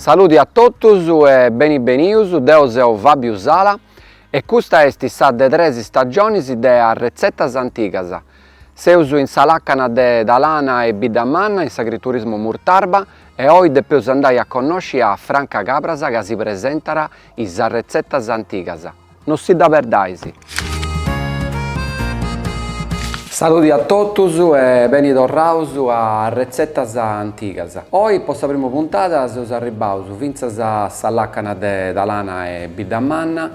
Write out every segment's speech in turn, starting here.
Saludi a totus e beni benius, deu seu Fabiu Sala e custa est sa de tres stagionis de Arretzetas Antigas. Seus in sa làcana de Talana e Biddamanna in s'agriturismu Murtarba e oi depeus andai a connosci a Franca Cabras ca si presentat is arretzetas antigas. No si dda perdais! Saludi a totus e beni torraus a Arretzetas Antigas. Oi po sa primu puntada seus arribbaus fintzas a sa làcana de Talana e Biddamanna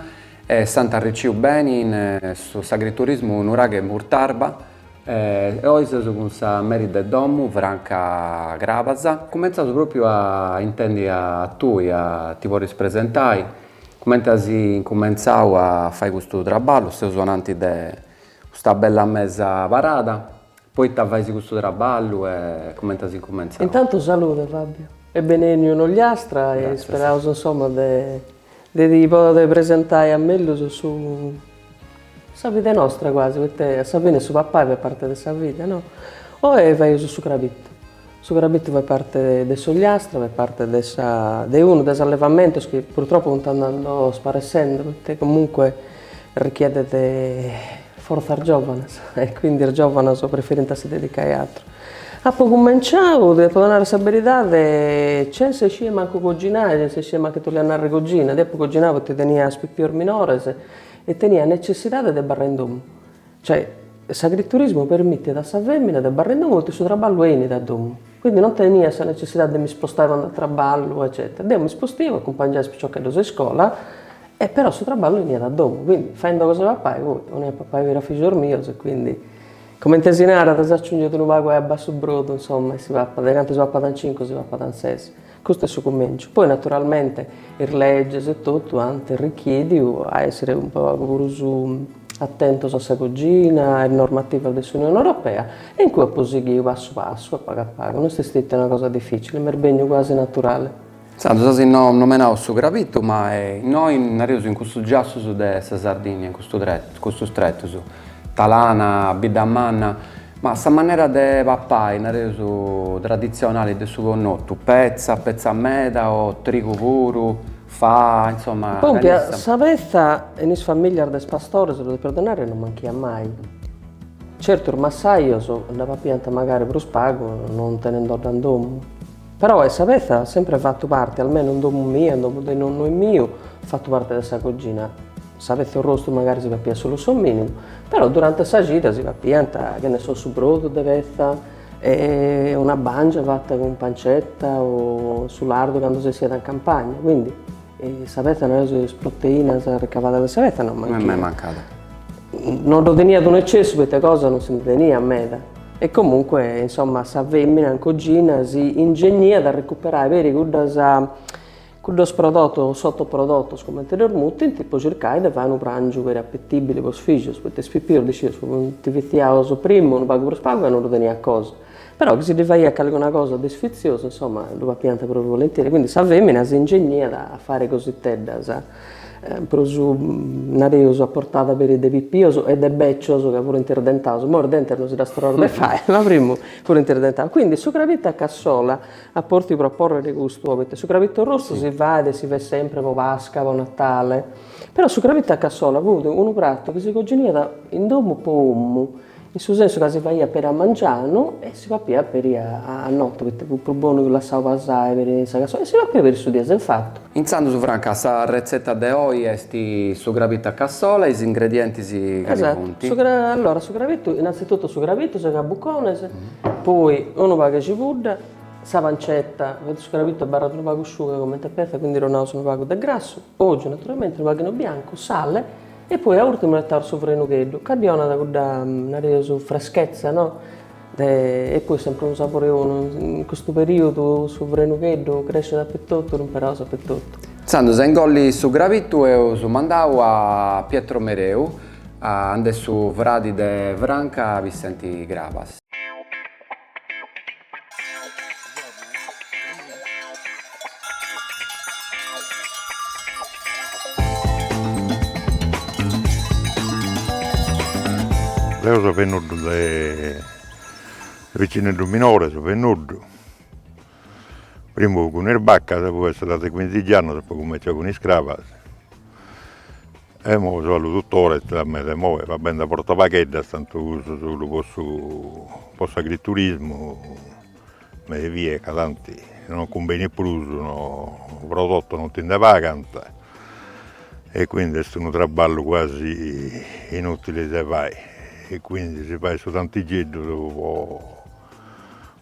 e s'ant arriciu beni in s'agriturismu Nuraghe Murtarba e oi seus cun sa meri de domu Franca Crabas. Cumentzaus propriu a intendi a tui, a ti podis presentai, cumenti as incumentzau a fai custu traballu, seus ananti de custa bella mesa parada, poita fais custu traballu e cumenti as incumentzau. Intantu salude Fabio e benenniu in Ogliastra e isperaus insoma de de ti podi presentai a mellus su sa vida nostra quasi, poita a sa fine su papai fait parte de sa vida, no? Oi faeus su crabitu, su crabitu fait parte de s'Ogliastra, fait parte de sa de unu de is allevamentos chi purtroppo funt andando sparessendi, poita comunque richiedet Fortzas giòvanas e quindi is giòvanas preferint a si dedicai a atru. Apu cumenciau, ti depu narri sa beridade, senza sciri mancu coginai, senza sciri mancu ita 'oliat narri cogina, deu apu coginau poita tenia is pipius minores e tenia necessidade de abarrai in domu, cioè s'agriturismu permitit a sa femina de abarrai in domu poita su traballu 'enit a domu, quindi non tenia sa necessidade de mi spostai po andai a traballu eccetera, deu mi spostiu, acumpangià is piciocheddos a iscola E però su traballu 'eniat a domu, quindi faendo cosa 'e papai poi 'onia a papai puru a fillus mius e quindi comente si narat s'aciungit unu pagu 'e abba a su brodu insoma e si papat, de cantu si papat in cincu si papat in ses. Custu est su cumenciu. Poi naturalmente is legges e totu ant richiediu a essere unu pagu prus atentos a sa cogina, a is normativas de s'Unione Europea e in cui apu sighiu passu passu a pagu a pagu, no est stetia una cosa dificili, m'est benniu quasi naturale. Intzandus as nomenau su crabitu, ma innoi nareus in custus giassus de sa Sardigna, in custu tretu, custus tretus, Talana, Biddamanna, ma sa manera de papai, nareus, traditzionali de su connotu, petza, petza meda o trigu puru, faa, insoma. Pompia, sa petza in is familias de is pastores, ddu depeus narri, non manchiat mai. Certu is massajos nda papiant magari prus pagu non tenendodda in domu. Però sa petza at sempre fatu parte, almenu in domu mia, in domu de nonnu miu, at fatu parte de sa cogina. Sa petza arrostu magari si papiat solu s'ominigu, però durante sa cida si papiant, che ne so, su brodu de petza, e una bangia fata cun pancetta o su lardu candu s'essiat in campagna, quindi sa petza nareus is proteinas ricavadas de sa petza non manchiant. Non est mai mancada. Non ddu teniat unu eccessu poita cosa non si ndi teniat meda e comunque insoma sa femina in cogina si ingegniat a recuperai peri cuddas cuddos prodotos o sottoprodotos cumenti ddus mutint po circai de fai unu prangiu peri appetibili po is fillus poita is pipius ddu scieus funt vitziaus primu unu pagu prus pagu ca non ddu teniat cosa Però chi si ddi faiat calicuna cosa de sfitziosu, insoma, ddu papiant prus volentieri, quindi sa femina si ingegniat a fare cositeddas prus, nareus, a portada peri de pipios e de becios ca furint irdentaus, imoi is dentis non si ddas torraus de fai, ma primu furint irdentaus. Quindi su crabitu a cassola, apu 'orfiu proporrere custu, poita su crabitu arrostu si fait e si fait sempre po Pasca, po Natale, però su crabitu a cassola fut unu pratu chi si coginiat in domu po 'omu, In su sensu ca si faiat peri a mangianu e si papiat peri a note, poita fut prus bonu chi lassau pasai peri in sa cassola, e si papiat peri su dies infatu. Intzandus Franca, sa retzeta de oi est su crabitu a cassola, is ingredientis cali funt? Esatto, allora su crabitu, innanzitutto su crabitu segau a bucones, poi unu pagu 'e cibudda, sa pancetta, poita su crabitu abarrat unu pagu sciuga comente petza, quindi donaus unu pagu de grassu, ogiu naturalmente, unu paghinu biancu, sale E poi a urtimu 'etaus su frenugheddu, ca ddi 'onat cudda, nareus, freschezza, no? De e poi sempri unu sabori 'onu, in custu periodu su frenugheddu crescit apetotu, ddu imperaus apetotu. Intzandus a ingolli su crabitu eus mandau a Pietro Mereu, ande su fradi de Franca Pissenti Crabas. Deo so bennudu de piccinneddu minore so bennudu. Primu cun is bacas, poi a s'edadi de cuindixi annus apu cumenciau cun is crabas e imoi seu 'allu tuttora a meda imoi, va beni ndi portu pagheddas, tantu cussu solu po su po s'agriturismu me bia ca tanti non cumbenit prus, no prodotto non ti nde pagant e quindi est unu traballu quasi inutili de fai e quindi si fait su tantigeddu po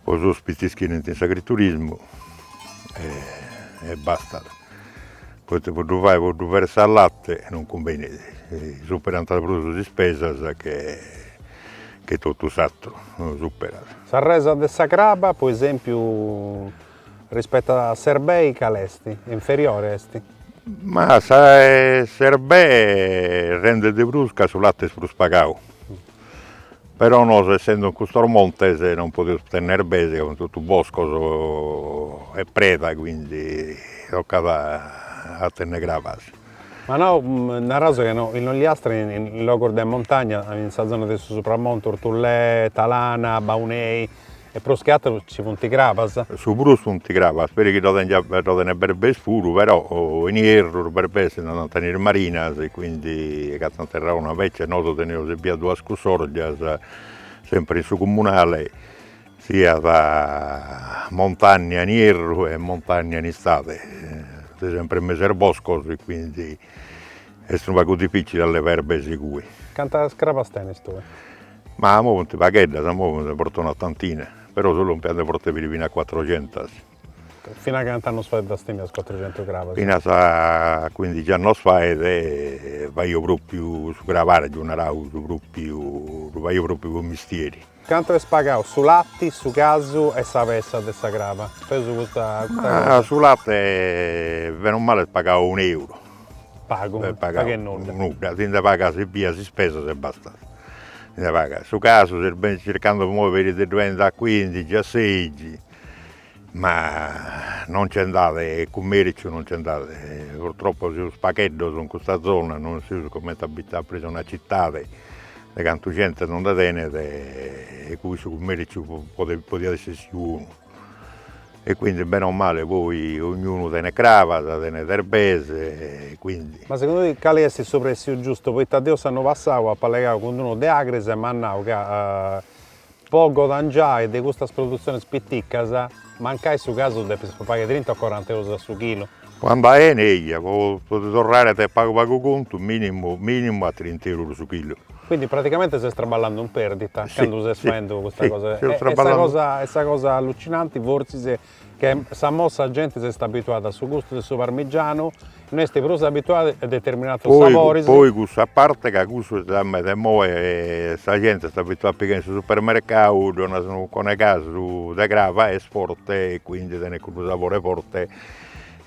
po is ospitis chi 'enint in s'agriturismu e bastat, poita po ddu fai po ddu versai a latte non cumbenit, superant prus is ispesas che che totu s'aturu, superat. Sa resa de sa craba po esempiu rispettu a s'erbei cal'est? Inferiore est? Ma sa s'erbei rendet de prus ca su latte est prus pagau Però nosu essendo in custos montes non podeus tenni erbeis ca funt totu boscos e preda, quindi tocat a tenni crabas. Ma no, naraus ca no, in Ogliastra in logus de montagna, in sa zona de su Supramonte, Orthullè, Talana, Baunei E prus che ateru ci funt crabas? Su prus funt crabas, peri chi ddo tenint berbeis puru, però in ierru is berbeis si nd'andant in is marinas e quindi agatant terra 'ona, invece nosu teneus ebbia duas cussorgias, sempri in su comunale, siat montagna in ierru e montagna in istade, seus sempri in mesu a is boscos e quindi est unu pagu dificili a allevai erbeis ingui. Cantas crabas tenis tui? Ma imoi funt pagheddas, imoi ndi portu una tantina, però seu lompiu a ndi portai puru fin'a cuatruxentas. Fin'a cant'annus fait ddas tenias cuatruxentus crabas? Finas a cuindixi annus fait faio propriu su crabargiu, naraus, propriu, ddu faio propriu po mistieri. Cantu est pagau su latti, su casu e sa petza de sa craba? Feus custa cosa. Ma su latte bene o male est pagau un'euru. Pagu, pagu e nudda. Nudda, ti nde pagas ebbia is ispesas e bastat. Ti nde pagas. Su casu seus beni circando imoi peri de ddu bendi a cuindixi, a seixi, ma non nci nd'at e cummerciu non nci nd'at. Purtroppo seus pagheddos in custa zona, non seus cumenti a Biddapresa una citade de cantu genti non nde tenet e cussu cummerciu podiat essi 'onu. E quindi bene o male poi ognunu tenet crabas, tenet erbeis e quindi. Ma segundu tui cali est su pressiu giustu? Poita deu s'annu passau apu allegau cun d'unu de Agris e m'at nau ca po godangiai de custas produtzionis piticas mancai su casu depis pagai trinta o coranta eurus a su chilu. Po andai 'eni eia, po ti torrare de pagu pagu contu minimu minimu a trinta eurus su chilu. Quindi praticamente ses traballando in perdita candu ses faendu custa cosa. E sa cosa e sa cosa allucinanti fortzis est che sa mossa genti s'est abituada a su gustu de su parmigianu, no est prus abituada a determinatus saboris. Poi cussa parte ca cussu est a meda immoe sa genti est abituada a pigai in su supermercau, donas unu muccone 'e casu de craba est forte e quindi tenet cuddu sabore forte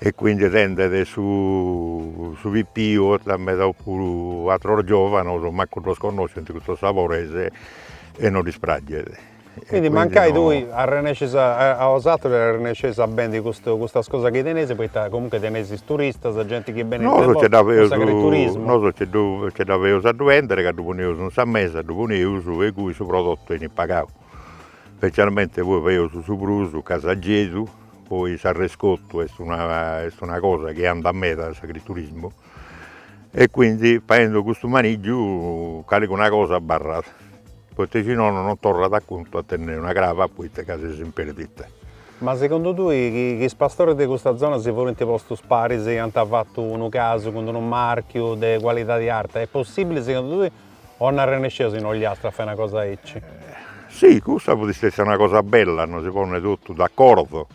e quindi tendet su su pipiu e meda opuru ateros giovanos mancu ddos connoschent custos sabores e non ddis praxet. Quindi mancai tui arrennescis a 'osatrus arrennesceis a bendi custu custas cosas chi teneis poita comunque teneis is turistas genti chi benit de foras s'agriturismu. Nosu nci ddu nci dda feus a ddu bendere ca ddu poneus in sa mesa, ddu poneus e cui su prodottu 'enit pagau. Specialmente poi feus su prus casu poi s'arrescotu est una est una cosa chi andat meda in s'agriturismu e quindi faendu custu manigiu calincuna cosa abarrat, poita si nono non torrat a contu a tenni una craba poita ca ses in perdita. Ma segundu tui chi is pastores de custa zona si furint postus paris e iant fatu unu casu cun unu marchiu de cualidadi arta, est possibili segundu tui O no arrennesceus in Ogliastra a fai una cosa aici? Si, cussa podit essi una cosa bella, a si ponni totu d'acordu,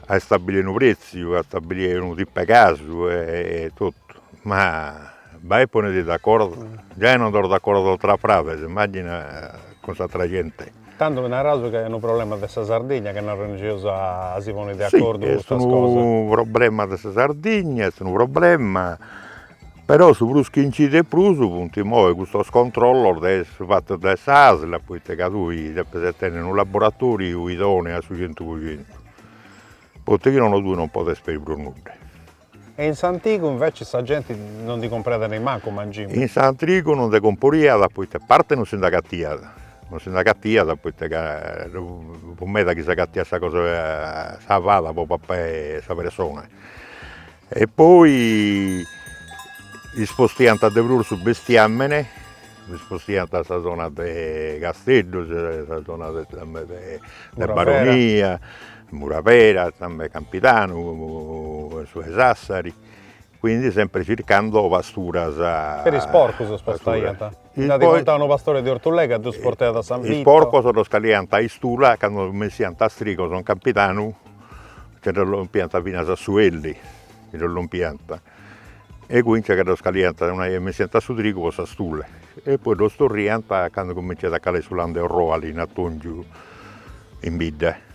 a stabiliri unu pretziu, a stabiliri unu tipu 'e casu e totu, ma bai e ponedi d'acordu, giai non andaus d'acordu tra frades, immagina cun s'atera genti. Tandu naraus ca est unu problema de sa Sardigna ca no arrennesceus a si ponni de acordu po custas cosas. Est unu problema de sa Sardigna, est unu problema Però su prus chi incidit prus funt imoi custos controllos de su fatu de s'ASL, poita ca tui depis tenni unu laboratoriu idoneu a su centu po centu, poita chi nono tui non podes fai prus nudda. E in s'antigu invecias sa genti non ndi comporaiat nemmancu mangimi? In s'antigu non ndi comporiat poita a parte non si nd'agatiat. Non si nd'agatiat poita ca fut meda chi s'agatiat sa cosa sa fada po papai sa persona. E poi ispostiant de prus su bestiamene, ispostiant a sa zona de Casteddu, sa zona de de Baronia, Muravera, Campidanu, su 'e Sassari Quindi sempre circando pasturas. Peri is porcos spostaiant. Nd'at contau unu pastore de Orthullè ca ddus portaiat a San Vito. Is porcos ddos caliant a Istula cando messiant is trigos in Campidanu, nche ddos lompiant finas a Suelli, nche ddos lompiant. E quindi nche ddos caliant una 'ia messiant su trigu po sa stula e poi ddos torriant candu cumenciat a calai su landi orroali in atongiu in bidda.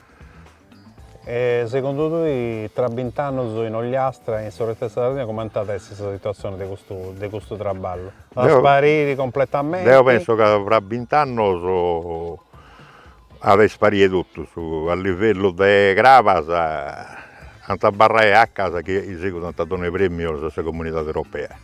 E segundu tui tra bint'annus in Ogliastra e in su restu de sa Sardigna cumenti at essi sa situatzioni de custu de custu traballu? At a spariri completamenti? Deu penso ca fra bint'annus at a isparire totu, su a livellu de crabas ant a abarrai 'acas chi seguru ant a donai premios a sa comunidade europea.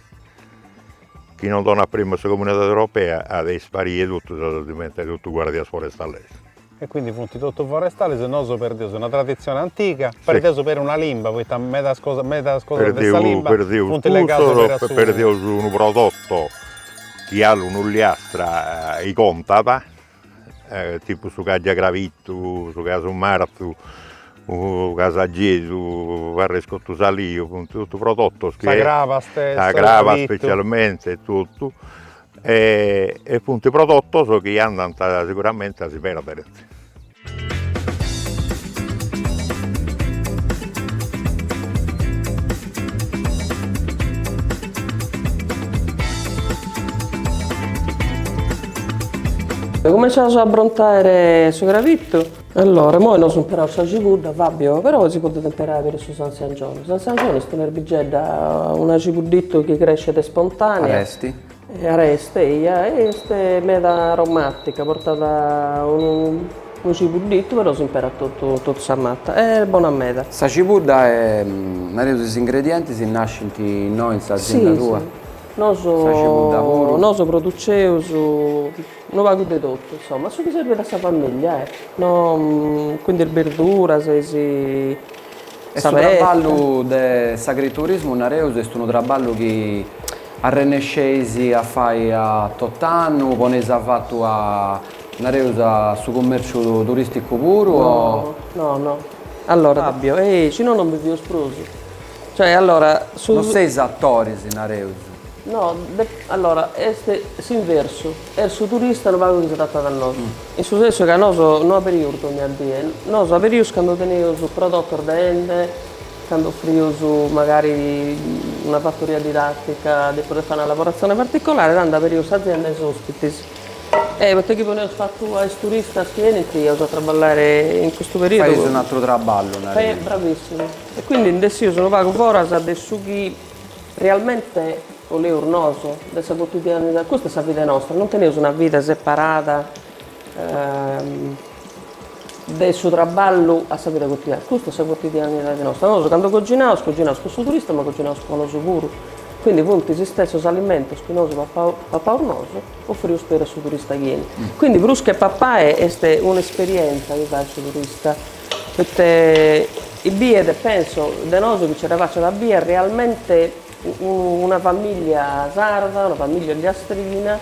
Chi non donat premios sa comunidade europea at a isparire totu, at a diventai totu guardias forestales. E quindi funt totu forestalis e nosu perdeus una traditzioni antiga, perdeus peri una limba, poita medas cosas medas cosas de sa limba funt legadas peri a su. Perdeus unu prodotto chi galu in Ogliastra si contat, tipu su cagiu 'e crabitu, su casu martzu, su casu agedu, arrescotu saliu, funt totu prodottos chi. Sa craba stessa. Sa craba specialmente e totu E funt prodottos chi andant seguramente a si perdere. Cumenciaus a aprontai su crabitu. Allora, imoi nosu imperaus sa cibudda, Fabio, però si podit imperai puru su santziangioni. Su santziangioni est un'erbigedda, una cibudditu chi crescet spontanea. Aresti. Areste, eia, e est meda aromatica, portat unu unu cibudditu, però si imperat totu totu sa mata, est bona meda. Sa cibudda e, nareus, is ingredientis nascint innoi in s'azienda tua? Si, si. Nosu nosu produceus unu pagu de totu, insoma, su chi serbit a sa familia, eh, no, quindi is birduras, is E su traballu de s'agriturismu, nareus, est unu traballu chi arrennesceis a fai a tot'annu, poneis avatu a, nareus, a su cummerciu turisticu puru o? No, no, no. Allora, Fabio, ehi, si no non bivius prus. Cioè, allora, su. No seis atoris, nareus. No, allora, est s'inversu, est su turista unu pagu chi s'adatat a nosu, in su sensu ca nosu no aberius dogna die, nosu aberius candu teneus prodotos de 'ende, candu ofrius magari una fattoria didattica de podi fai una lavorazione particolare, tando aberius s'azienda a is ospitis. E poita chi poneus fatu a is turistas chi 'enint eus a traballare in custu periodu. Faeis un'atru traballu, nareus. Bravissimu. E quindi nd'essius unu pagu foras de su chi Realmente 'oleus nosu de sa quotidianidade, custa est sa vida nostra, non teneus una vida separada de su traballu a sa vida quotidiana, custa est sa quotidianidade nostra, nosu candu coginaus, coginaus po su turista ma coginaus po nosu puru, quindi funt is stessus alimentus chi nosu papaus nosu, oferius peri a su turista chi 'enit, quindi prus che papai est un'esperienza chi fait su turista Poita biet, penso, de nosu chi ce dda faciat a bier realmente una familia sarda, una familia ogliastrina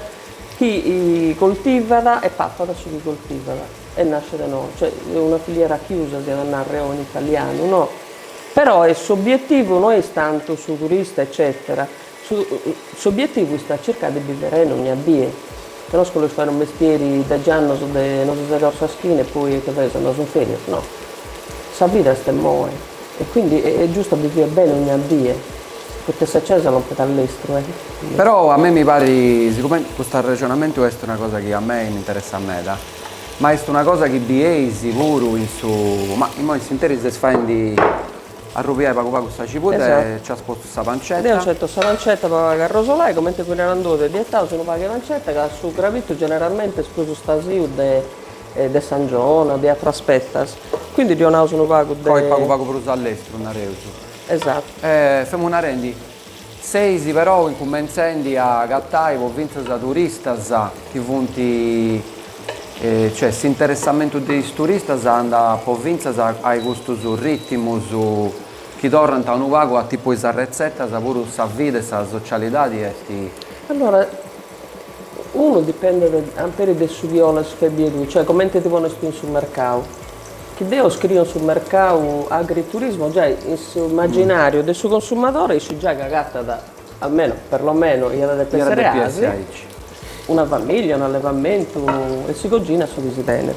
chi coltivat e papat su chi coltivat e nascet no, cioè una filiera chiusa si iat a narrer oi in italianu, no, però s'obietivu no est tantu su turista eccetera, S'obietivu est a circai de bivere 'eni ogna die, ca no est fai unu mestieri de giannos de nosi segaus sa schina e poi ita faeus andaus in ferias, no. Sa vida est imoi e quindi est giustu a bivere beni ogna die, poita sa 'ecesa lompet a lestru eh. Però a mei mi parit, sigumenti custu arrexonamentu est una cosa chi a mei mi interessat meda, ma est una cosa chi bieis puru in su, ma imoi in s'interis ses faendi Arrubiai pagu pagu sa cibudda e ci as postu sa pancetta. Deu nci 'etu sa pancetta po pagu arrosolai, comente fui narandu ddi 'etaus unu pagu 'e pancetta ca su crabitu generalmente est prus stasiu de de s'angioni o de atras petzas, quindi ddi 'onaus unu pagu de. Coit pagu pagu prus a lestru nareus. Esattu. Femu narendi, seis però incumentzendi a agatai po fintzas turistas chi funt. Cioè s'interessamentu de is turistas andat po fintzas a custus rìtimus chi torrant unu pagu a tipu is arretzetas, puru sa vida e sa socialidadi est. Allora, unu dipendet amperi de su chi 'oles fai biri tui, cioè comente ti pones tui in su mercau. Chi deo scriu in su mercau agriturismo giai in s'immaginariu de su consumadore issu giai ca agatat almeno, perlomeno, iat a depi essere aici, una familia, un'allevamentu e si coginat su chi si tenet.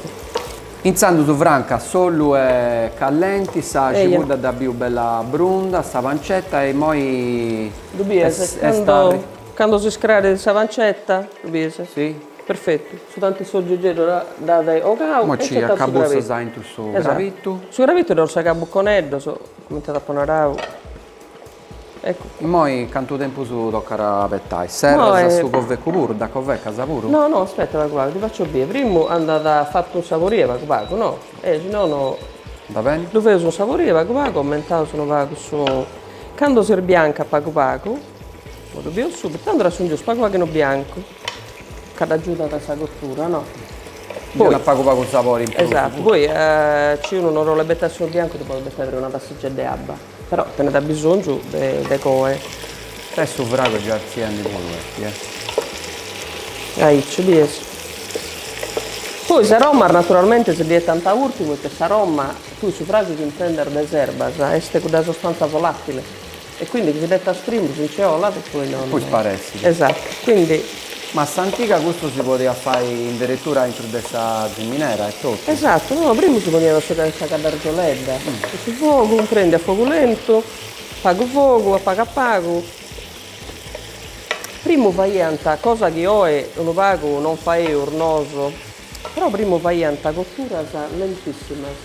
Intzandus Franca, s'ollu est callenti, sa cibudda dda biu bella brunda, sa pancetta e immoi Ddu bies? Cando cando si scrarit sa pancetta, ddu bies? Si. Perfettu, su tanti s'oggigeddu dd'at 'ogau e nci 'etat su crabitu. Aintru su crabitu. Su crabitu ddu segat a bucconeddos, cumenti t'apo narau. Eccu. Immoi cantu tempus tocat a abetai? Serras su covecu puru, dda covecas puru? No, no, aspetta pagu pagu, ti faccio biri. Primu andat fatu insaborire pagu pagu, no? E si no no. Va beni. Ddu feus insaborire pagu pagu, aumentaus unu pagu su. Cando s'isbiancat pagu pagu, ddu bieus subitu, tando dd'aciungeus pagu pagu 'inu biancu, ca dd'agiudat sa cottura, no? Poi pagu pagu sabori in prus. Esatto, poi ci unu non 'olet betai su 'inu biancu ddu podet betai puru una tassigedda 'e abba. Però tenet abisòngiu de coe. E su fragu est già artziendi puru est, eh. Aici, bies. Poi s'aroma naturalmente si ddi 'etant a ùrtimu poita s'aroma, tui su fragu chi intendes de s'erbas est cudda sostanza volatile e quindi chi si dd'etas primu si nci 'olat e poi non. Poi sparessit. Esatto, quindi. Ma a s'antiga custu si podiat fai in deretura aintru de sa ziminera etotu? Esatto, no, primu si poniat in sa caddargioledda, su fogu, cumprendi, a fogu lentu, pagu fogu, a pagu a pagu. Primu faiant, cosa chi oi unu pagu non faeus nosu, però primu faiant coturas lentissimas,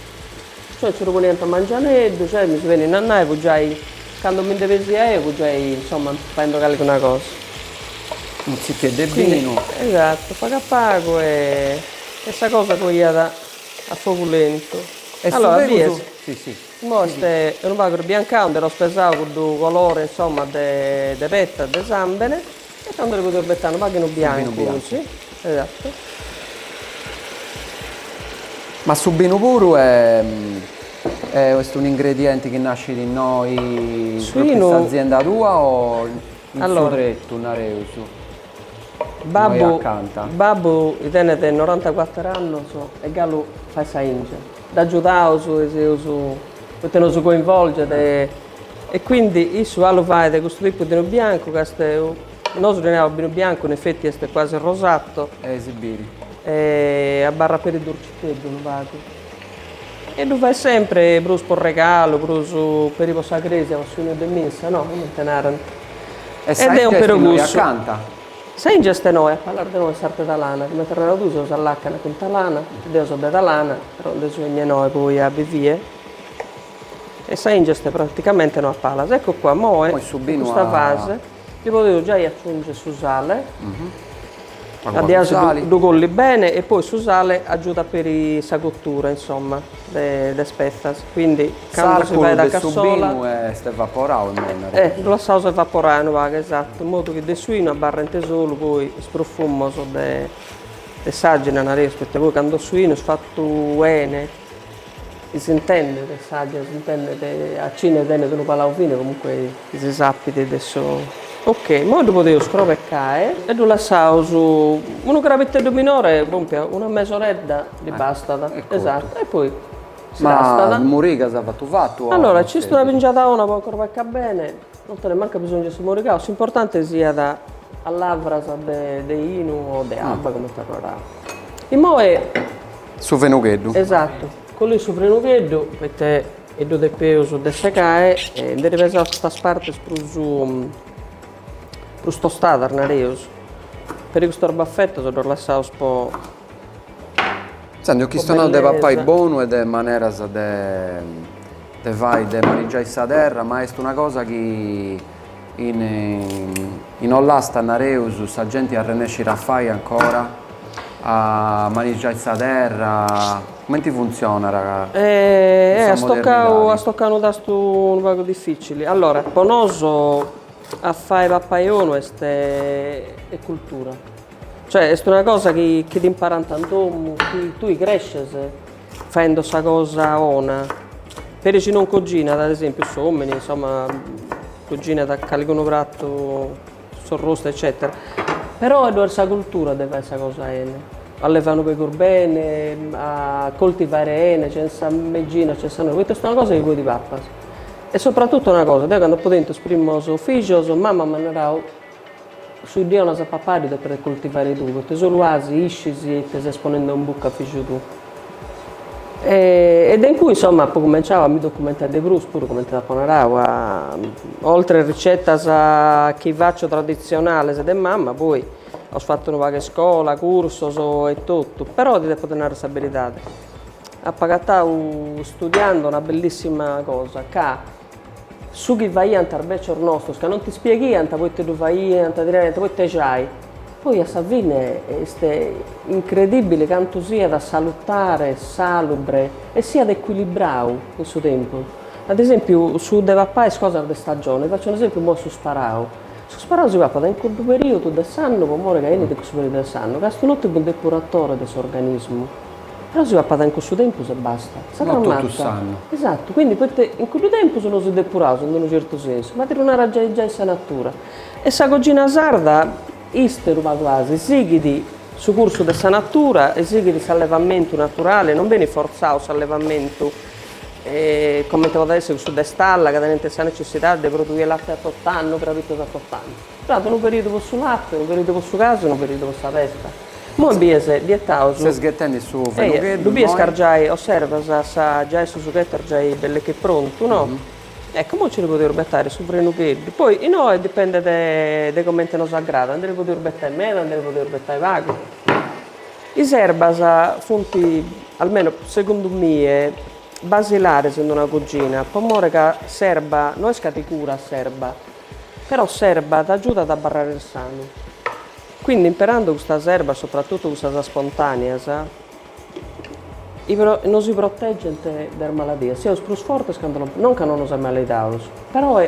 cioè nci ddu poniant a mangianeddu, cioè mi si benit nannai fut giai, candu mi nde pesia eo fut giai, insoma, faendu calincuna cosa. Unu tzicheddu 'e binu. Esatto, pagu a pagu e sa cosa coiat a fogu lentu. E su fegus? Si si. Imoi est unu pagu irbiancau, nde dd'eus pesau cuddu colore insoma de de petta, de sambene, e tando ddi podeus betai unu pagu 'e 'inu biancu, si, esatto. Ma su binu puru est un'ingredienti chi nascit innoi in s'azienda tua o in su tretu, nareus, innoi acanta? Babbu tenet norantacuater'annos e galu fait sa 'ingia. Dd'agiudaus e seus, poita nosu coinvolget e quindi issu galu fait custu tipu de 'inu biancu ca est, nosu ddi naraus binu biancu, in effetti est quasi rosato. E si biri. E abarrat peri durciteddu unu pagu. E ddu fait sempre prus po regalu, prus peri po sa cresia, po su 'inu de missa, no, comente narant. E sa 'ingia est innoi acanta? Sa 'ingia est innoi, a palas de innoi, s'arte Talana, comente as naradu tui seus a lacana cun Talana, deo so de Talana, però nde so 'ennia innoi poi a bivie, e sa 'ingia est praticamente innoi a palas. Ecco qua, imoi, in custa fase, ddi podeus giai aciungi su sale, Diasi ddu collit bene e poi su sale agiudat peri sa cottura insomma de is petzas, quindi candu si fait a cassola. S'alcolu de su binu est evaporau imoi nareus. Eh, ddu lassaus evaporai unu pagu, esatto, in modu chi de su 'inu abarrent solu poi is profumos de de s'àgina nareus, poita poi candu su 'inu est fatu 'ene s'intendet s'àgina, s'intendet a chini tenet unu palau fine comunque si sapit de su. Ok, imoi ddu podeus scrobeccai e ddu lassaus unu crabiteddu minore, pompia una mesoredda ddi bastat, esatto, e poi si tastat. Ma murigas fatu fatu o. Allora, ci est una pingiada 'ona po crobeccai bene, non tenet mancu bisongiu de su morigau, s'importante siat a lavras de 'inu o de abba, comente as narau. Imoi. Su fenugheddu. Esatto, colli su fenugheddu, poita ddu depeus dessegai e ndi ddi pesaus custas partes prus prus tostadas, nareus. Peri custos bafetos ddos lassaus po. Intzandus eus chistionau de papai bonu e de maneras de de fai de manigiai sa terra, ma est una cosa chi in in Ollasta nareus sa genti arrennescit a fai ancora a manigiai sa terra, cumenti funtzionat in sa modernidadi? As tocau unu tastu unu pagu dificili. Allora, po nosu a fai papai 'onu est cultura. Cioè est una cosa chi chi t'imparant in domu, chi tui cresces faendo sa cosa 'ona. Peri chi non coginat, ad esempiu s'omini, insoma, coginat calicunu pratu, s'orrostu eccetera, però ddu est sa cultura de fai sa cosa 'ene, allevai unu pegus bene, a coltivare 'ene, senza meginas, senza nudda, poita est una cosa chi poi ti papas. E soprattutto una cosa, deo cando apo tentu is primos fìgios, mama m'at narau, su ddi 'onas a papai ddu depis coltivare tui, poita solu asi iscis ite ses ponende in buca a fìgiu tuu. E de in cui insoma apu cumenciau a mi documentai de prus puru, cumenti t'apo narau, a oltre is ricetas chi facio traditzionales de mama, poi aus fatu unu pagu 'e iscola, cursos e totu, però ti depo narrer sa beridade, apo agatau studiando una bellissima cosa, ca su chi faiant is becios nostros, ca non ti spieghiant poite ddu faiant, ti naraiant poite giai, poi a sa fine est incredibile cantu siat salutare, salubre e siat ecuilibrau in su tempus. Ad esempiu su de papai is cosas de stagione, facio un'esempiu imoi su sparau, su sparau si papat in cuddu periodu de s'annu po more ca 'enit in cussu periodu de s'annu, ca est un'ottimu depuratore de s'organismu. Però si papat in cussu tempus e basta. Sa No totu s'annu. Esattu, quindi poita in cuddu tempus nosu depuraus in unu certu sensu, ma ti ddu narat giai giai sa natura. E sa cogina sarda, est unu pagu asi, sighit su cursu de sa natura e sighit s'allevamentu naturale, non benit fortzau s'allevamentu comente podet essi cussu de stalla ca tenent sa necessidadi de produi late a tot'annu, crabitus a tot'annu. Ddu at unu periodu po su late, unu periodu po su casu e unu periodu po sa petza. Moi bies, ddi 'etaus. Ses ghetendi su fenugheddu Ddu bies ca giai, osservas, sa giai su sughettu est giai belle che prontu, no? Ecco, moi nci ddu podeus betare su fenugheddu, poi innoi dipendet de comente nos agradat, ndi ddu podeus betai meda, ndi ddu podeus betai pagu. Is erbas funt, almeno segundu mie, basilares in una cogina, po more ca s'erba, no est ca ti curat s'erba, però s'erba t'agiudat a abarrare sanu. Quindi imperando custas erbas, soprattutto cussas spontaneas, nosi protegent de is maladias, seus prus fortes cando non, non ca non nos ammalaidaus, però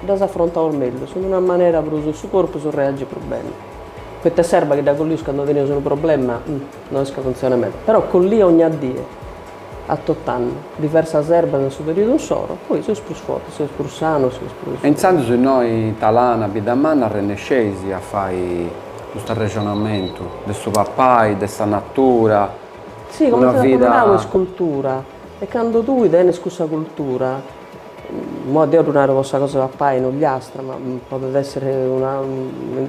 ddas afrontaus mellus, in una manera prus, su corpus reagit prus beni. Poita s'erba chi dda collius cando teneus unu problema, no est ca funtzionat meda, però collia ogna die a tot'annu, diversas erbas in su periodu insoro, poi seus prus fortis, seus prus sanus, seus prus. E intzandus innoi in Talana, Biddamanna, arrennesceis a fai custu arrexonamentu de su papai, de sa natura, Sì, una comente t'apo narau est cultura, e cando tui tenis cussa cultura, imoi deu ddu naru po sa cosa 'e papai in Ogliastra, ma podet essere una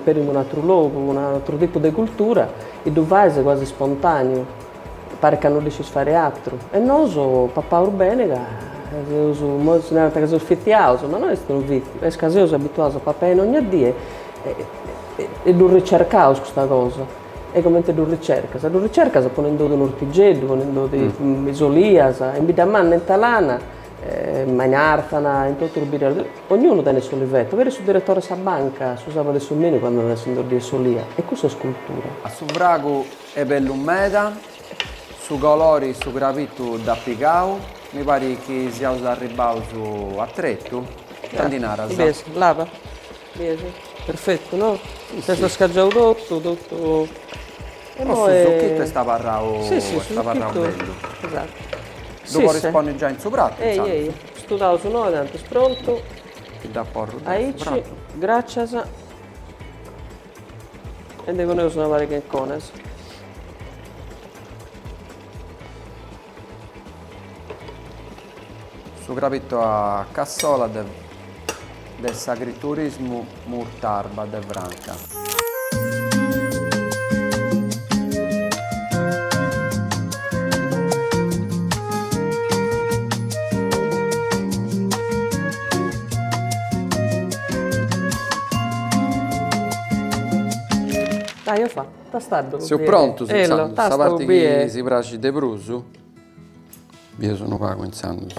peri in un'aturu logu, un'aturu tipu de cultura, e ddu fais quasi spontaneu Paret ca no dd'iscis fari atru. E nosu papaus beni ca seus, imoi si narant ca seus fitziaus, ma no est unu fitziu, est ca seus abituaus a papai beni ogna die e ddu ricercaus custa cosa. E comente ddu ricercas? Ddu ricercas ponendodi un'ortigeddu, ponendodi is olias, in Biddamanna in Talana ma in Àrthana, in totu is biddas, ognunu tenet s'oliveto, peri su diretore 'e sa banca su sabadu e su dominigu andat a si nd'oddire s'olia, e cussa est cultura. A su fragu Est bellu meda, su colori su crabitu dd'at pigau, mi parit chi siaus arribbaus a tretu, ita ndi naras? Bies, laba, bies, perfetu no? S'est scagiau totu, totu. E su suchitu est abarrau, est abarrau bellu. Esatto. Ddu podis ponni giai in su pratu, intzandus. Ehi, ehi, studaus noi, tantu est prontu. Ti dd'aporru deu su pratu. Aici, gràcias. E ndi poneus una pariga 'e anconas. Su crabitu a cassola de de s'agriturismu Murtarba de Franca. Dai, o fa, tastaddu. Seus prontus, intzandus, sa parti chi si praxit de prus. Bieus unu pagu intzandus.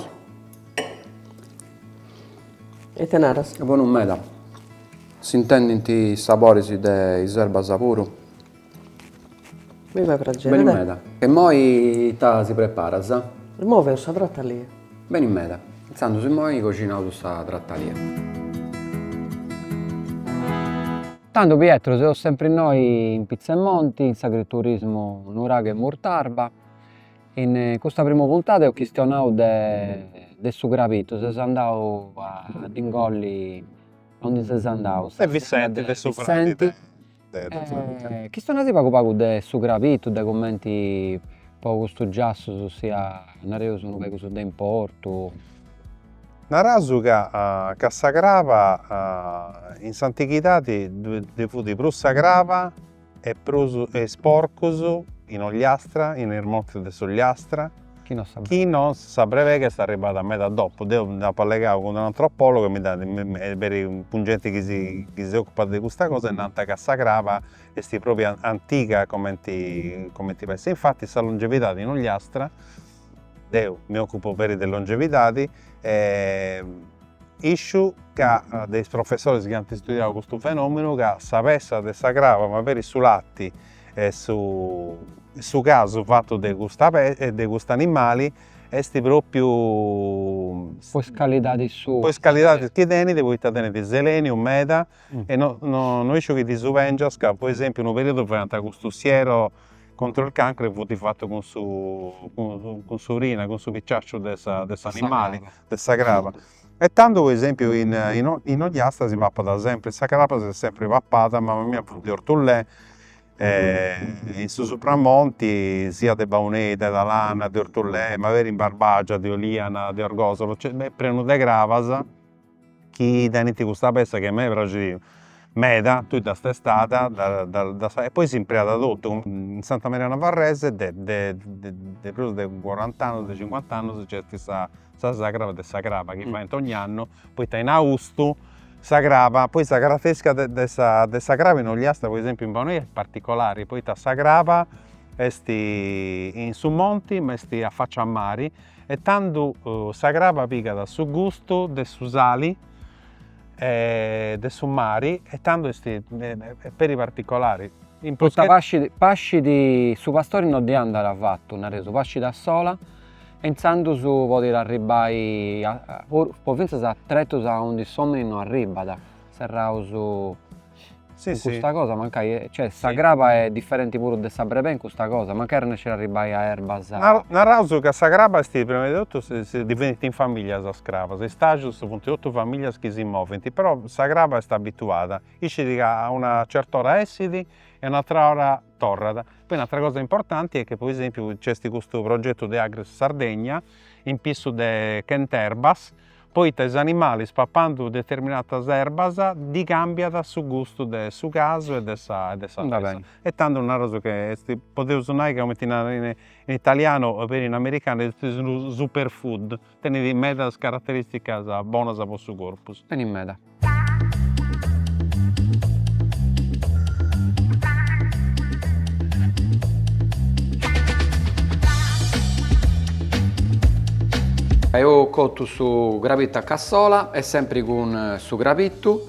Ite naras? Est bonu meda. S'intendint is saboris de is erbas puru. Mi fait praxeri. Beni meda. E immoi ita si preparas? Immoi faeus sa tratalia. Beni meda. Intzandus immoi coxinaus sa tratalia. Tando Pietro seus sempri innoi in Pitzemonti in s'agriturismu Nuraghe Murtarba, in custa primu puntada eus chistionau de de su crabitu, seus andau a dd'ingolli, aundi seus andaus? De Vissenti, de su fradi de Chistionaisì pagu pagu de su crabitu, de cumenti po custus giassus siat, nareus, unu pagu de importu. Naraus ca ca sa craba in s'antighidadi ddui fut prus sa craba e prus is porcus in Ogliastra, in is montis de s'Ogliastra, chi non sa brebei est arribada meda dopu, deu nd'apu allegau cun unu antropologu e mi dd'at e peri cun genti chi si chi si ocupat de custa cosa e nant ca sa craba est propriu antiga cumenti cumenti pessa, infati sa longevidadi in Ogliastra, deu mi ocupu peri de longevidadi e isciu ca de is professoris chi ant studiau custu fenomenu ca sa pessa de sa craba ma peri su latti e su su casu fatu de custa de cust'animali est propriu Po is calidadis suas. Po is calidadis chi tenit, poita tenit seleniu meda e no no isciu chi ti subengias ca po esempiu unu periodu faiant custu siero contro il cancro e fut fatu cun su cun s'urina, cun su piciaciu de sa de s'animali, de sa craba. E tando po esempiu in in Ogliastra si papat sempri, sa craba s'est sempri papada, mama mia fut de Orthullè e in su Supramonti siat de Baunei, de Talana, de Orthullè, ma peri in Barbagia, de Oliana, de Orgosolo, cioè est prenu de crabas chi tenint custa pessa chi a mei praxit meda, tui dd'as testada, dda e poi s'impreat totu, in Santa Maria Navarrese de de de prus de corant'annus de cincuant'annus nc'est sa sa sagra de sa craba chi faint ogn'annu, poita in austu sa craba, poi sa caratteristica de de sa de sa craba in Ogliastra po esempiu in Baunei est particolari, poita sa craba est in su monti ma est a faccia a mari e tandu sa craba pigat su gustu de su sali e de su mari e tandu est peri particolari. In prus Poita pascit pascit su pastori no ddi andat avatu, nareus, pascit a sola e intzandus podit arribbai po fintzas a tretus aundi s'omini no arribbat, serraus cun custa cosa mancai, cioè sa craba est diferenti puru de sa brebei in custa cosa, mancai arrennescit a arribbai a erbas. Naraus ca sa craba est prima de totu si divendint in familias sas crabas, is tajus funt totu familias chi si movint, però sa craba est abituada, iscit ca a una certa ora essit e a un'atera ora torrat. Poi un'atera cosa importanti est che po esempiu nc'est custu progetu de Agris Sardegna in pissu de chent'erbas, poita is animalis papandu determinadas erbas ddi cambiat su gustu de su casu e de sa e de sa pessa. E tandu naraus che est, podeus nai ca cumenti narat in italianu o peri in americanu est unu super food, tenit medas carateristicas bonas po su corpus. Beni meda. Eus cotu su crabitu a cassola e sempri cun su crabitu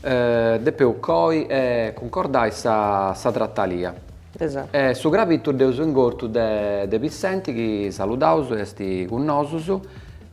depeus coi e cuncordai sa sa tratalia. Esatto. E su crabitu dd'eus ingortu de de Pissenti chi saludaus est cun nosus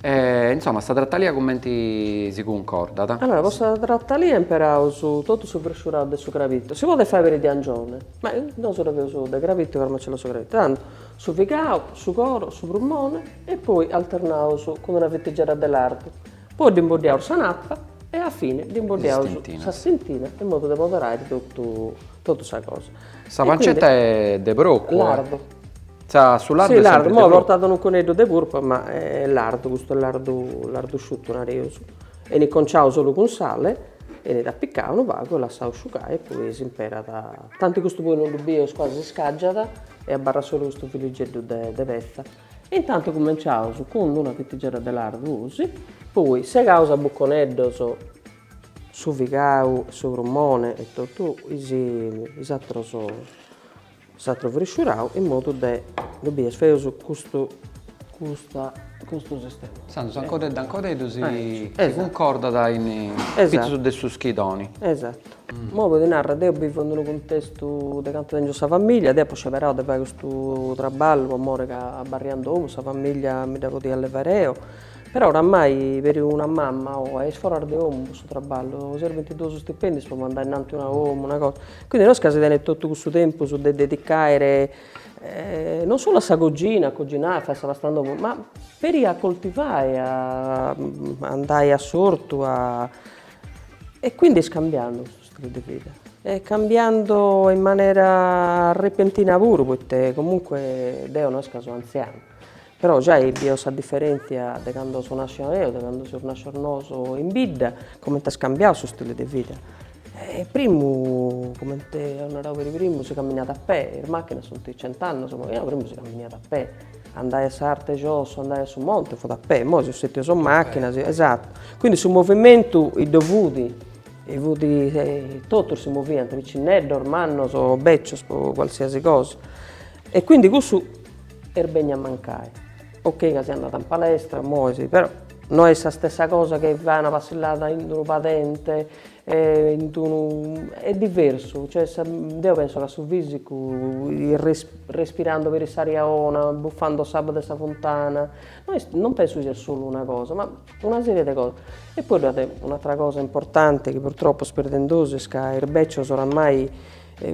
E insoma sa tratalia cumenti si cuncordat? Allora po sa tratalia imperaus totu su frisciurau de su crabitu, si podit fai peri de angioni, ma nosu dda feus de crabitu ca est mellus su crabitu, tandu su figau, su coro, su prumone e poi alternaus cun una fitigedda de lardu, poi dd'imboddiaus sa napa e a fini dd'imboddiaus sa stentina in modu de poderai totu totu sa cosa. Sa pancetta est de procu? Lardu. Sa su lardu est sempre de procu. Imoi portat unu muconeddu de purpa, ma est lardu, custu est lardu lardu sciutu nareus. 'Enit conciau solu cun sale, 'enit apicau unu pagu e lassau sciugai e poi s'imperat, tanti custu poi non ddu bieus quasi si scagiat e abarrat solu custu filigeddu de de petza. E intantu cumenciaus cun una fitigedda de lardu 'osi, poi segaus a buconeddos su figau, su prumone e totu is is ateros S'atru frisciurau in modu de ddu bies feus custu custa custu sistema. Intzandus ancodeddu ancodeddu si si cuncordat in pitzus de su schidoni. Esatto. Imoi po ti narrer, deu bivu in unu cuntestu de cantu tengiu sa familia, deu apu sceberau de fai custu traballu po mori ca abarria in domu, sa familia mi dda podia allevai deu. Però oramai peri una mamma oe est foras de 'omu po su traballu, serbint duos stipendis po mandai innanti una 'omu, una cosa, quindi no est ca si tenet totu cussu tempus de dedicare non solu a sa cogina, a coginai, a fai sa pasta in domu, ma peri a coltivai, a andai a s'ortu, a e quindi est cambiando custu stile de vida, est cambiando in manera repentina puru, poita comunque deu no est ca seu antziana, però giai bio sa diferentzia de cando so nascia deu, de cando seus nascios nosu in bidda, comente est cambiau su stile de vida. E primu, comente apu narau peri primu, si camminat a pei, is machinas sunt cent'annus, ma primu si camminat a pei, andai a s'arte 'e giosso, andai a su monte fut a pei, imoi seus setius in macchinas, esatto, quindi su movimentu ddu fut, e fut, totus si moviant, picinneddos, mannos, becios, po qualsiasi cosa, e quindi cussu est benniu a mancai, ok ca si andat in palestra, imoi si, però no est sa stessa cosa che fai una passillada in d'unu padente E in d'unu est diversu, cioè sa deo penso ca su fisicu respirando peri s'aria 'ona, buffando s'abba de sa funtana, no est non penso siat solu una cosa, ma una serie de cosas. E poi ddu at un'atera cosa importante chi purtroppo est perdendosi est ca is becios oramai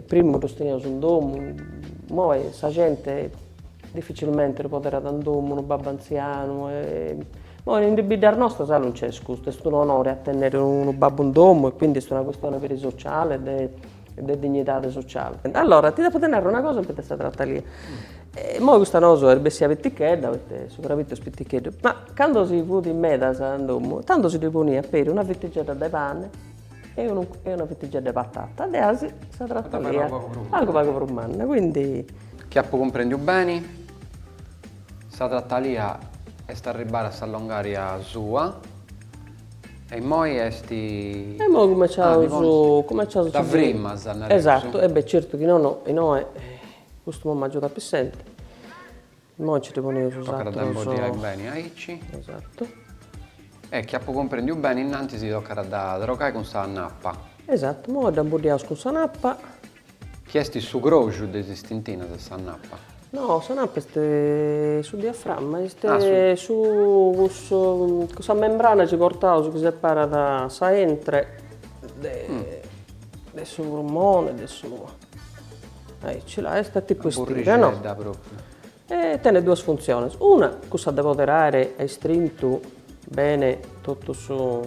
primu ddos teniaus in domu, imoi sa gente dificilmente ddu poderat in domu unu babbu antzianu e Imoi in is biddas nostras non nc'est custu, est un'onore a tennere unu babbu in domu e quindi est una questione peri sociale de de dignidade sociale. Allora ti depo narrer una cosa in de sa tratalia. Imoi custa nosu est bessia pitichedda poita su crabitu est piticheddu, ma cando si fut in medas in domu, tando si ddi poniat peri una fitigedda de pane e unu e una fitigedda de patata, de asi sa tratalia pagu pagu prus manna, quindi. Chi apu cumprendiu beni Sa tratalia est arribbada a sa longaria sua e immoi est. E immoi cumenciaus, cumenciaus. Dda frimas, nareus. Esatto, e beh certu chi nono innoe custu mo m'agiudat Pissente, immoi nci ddi poneus is atrus. Tocat a dda imboddiai beni aici. Esatto. E chi apu cumprendiu beni innantis tocat a dda trocai cun sa nappa. Esatto, immoi dda imboddiaus cun sa nappa. Chi est su croxu de is istintinas sa nappa? No, sa nappa est su diaframma, est su cussu cussa membrana chi portaus chi separat sa 'entre de de su prumone de su aici là est a tipu 'estire no. Burrixedda propriu. E tenet duas funtziones, una cussa de poderare a istrintu bene totu su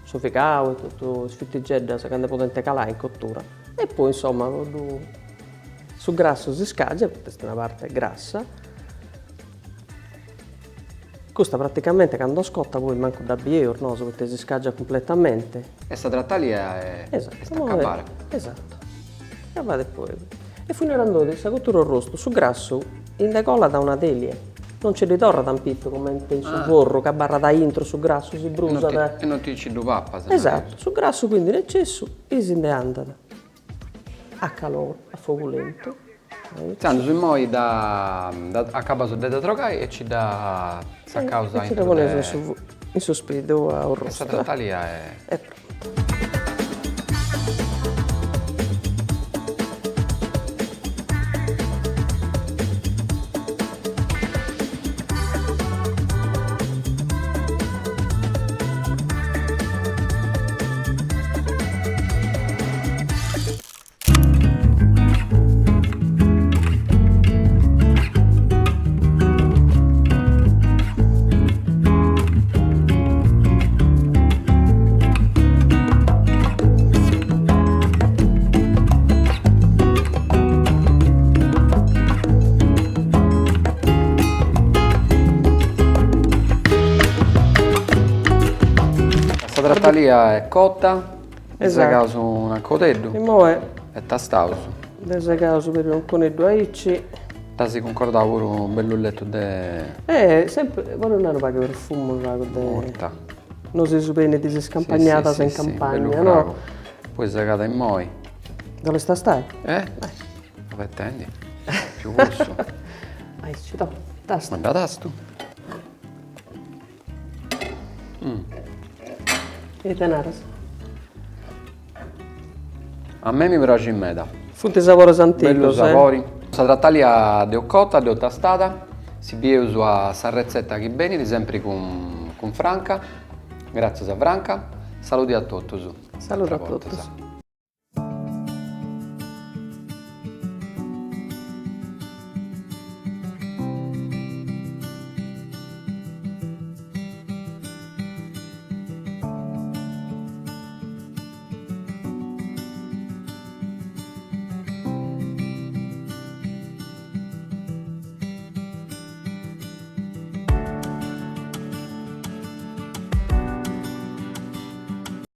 su figau e totu is fitigeddas ca nde podent calai in cottura e poi insomma po ddu su grassu si scaggiat poita est una parte grassa, custa praticamente cando est cotta poi mancu dda bieus nosu poita si scaggiat cumpletamente. E sa tratalia est acabada. Esatto, acabada e poi E fui narandodi, sa cottura arrostu, su grassu nde colat a una telia, non nci ddi torrat in pitzu comente in su forru ca abarrat aintru su grassu, si brusat. E non ti nci ddu papas. Esatto, su grassu quindi in eccessu si nde andat a calore, a fogu lentu. Intzandus immoi dda acabas de dda trocai e nci dda tzacaus aintru de. E nci dda poneus in su spidu a orrostu. E sa tratalia est. Est pronta. Sa tratalia est cota. Ndi segaus un'ancodeddu. Immoe. E tastaus. Ndi segaus peri un'anconeddu aici. Dd'as cuncordau puru unu bellu letu de. Eh sempri, po donai unu pagu 'e profumu, unu pagu de. Murta. No si su benit is scampagnadas in campagna, no? Poi segada immoi. Dd'olis tastai? Eh? Abetendi. Più cussu. Aici, toh, tasta. Ma dda tastu. Ite naras? A mei mi praxit meda. Funt sabores antigos. Bellu sabori. Sa tratalia dd'eus cota, dd'eus tastada, si bieus a sa retzeta chi benit sempri cun. cun Franca. Gràtzias a Franca. Saludi a totus. Saludu a totus.